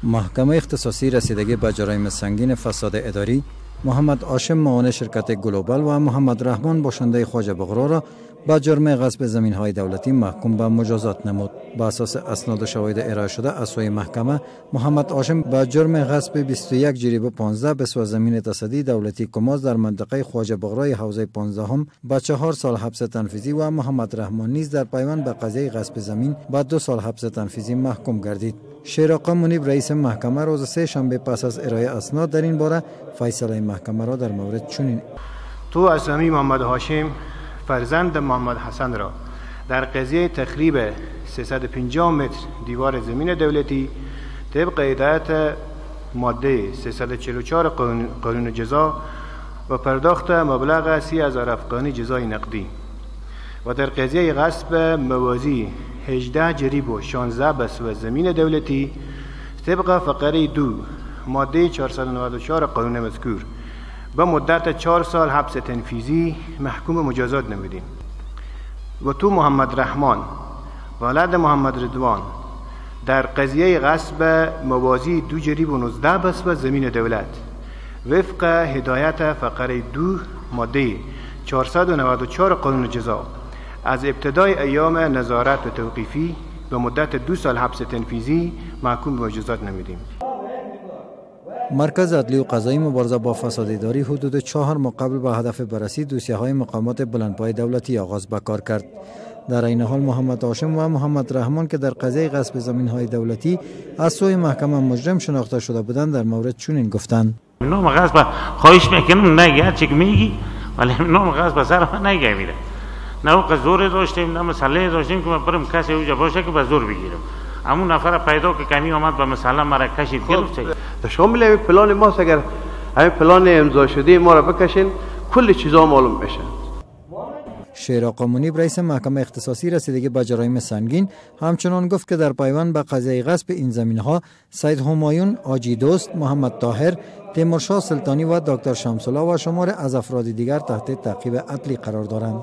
محکمه اختصاصی رسیدگی به جرایم سنگین فساد اداری محمد هاشم معاون شرکت گلوبال و محمد رحمان باشنده خواجه بغرا را به جرم غصب زمین‌های دولتی محکوم به مجازات نمود. به اساس اسناد و شواهد ارائه شده از سوی محکمه، محمد هاشم به جرم غصب 21 جریب و 15 بسوه زمین تصدی دولتی کماز در منطقه خواجه بغرای حوزه 15 به 4 سال حبس تنفیذی و محمد رحمان نیز در پیوند به قضیه غصب زمین به 2 سال حبس تنفیذی محکوم گردید. شیراقا منیب رئیس محکمه روز سه شنبه پس از ارائه اسناد در این باره فیصله محکمه را در مورد چنین: تو اسامی محمد هاشم فرزند محمد حسن را در قضیه تخریب 350 متر دیوار زمین دولتی طبق هدایت ماده 344 قانون جزا و پرداخت مبلغ 30,000 افغانی جزای نقدی و در قضیه غصب موازی 18 جریب و 16 بسوه زمین دولتی طبق فقره 2 ماده 494 قانون مذکور به مدت 4 سال حبس تنفیذی محکوم مجازات نمودیم. و تو محمد رحمان ولد محمد رضوان در قضیه غصب موازی 2 جریب و 19 بسوه زمین دولت وفق هدایت فقره 2 ماده 494 قانون جزا از ابتدای ایام نظارت و توقیفی به مدت 2 سال حبس تنفیذی محکوم به مجازات نمودیم. مرکز عدلی و قضایی مبارزه با فساد اداری حدود 4 ماه قبل به هدف بررسی دوسیه‌های مقامات بلندپایه دولتی آغاز به کار کرد. در این حال محمد هاشم و محمد رحمان که در قضیه غصب زمین‌های دولتی از سوی محکمه مجرم شناخته شده بودند در مورد چنین گفتند: نام غصب خواهش میکنم نگی، هر چی که میگی ولی نام غصب سر من نگی میره. نه او زور داشتیم نه مسئله داشتیم که من برم کسی اونجا باشه که به زور بگیرم. همون نفر پیدا که کمی آمد به مثلا مرا کشید گرفت. شامل همین پلان ماست. اگر همین پلان امضا شده ما را بکشین کل چیزا معلوم میشه. شیراقا منیب رئیس محکمه اختصاصی رسیدگی به جرایم سنگین همچنان گفت که در پیوند به قضیه غصب این زمین‌ها سید همایون، آجی دوست، محمد طاهر، تیمورشاه سلطانی و دکتر شمس‌الله و شمار از افراد دیگر تحت تعقیب عدلی قرار دارند.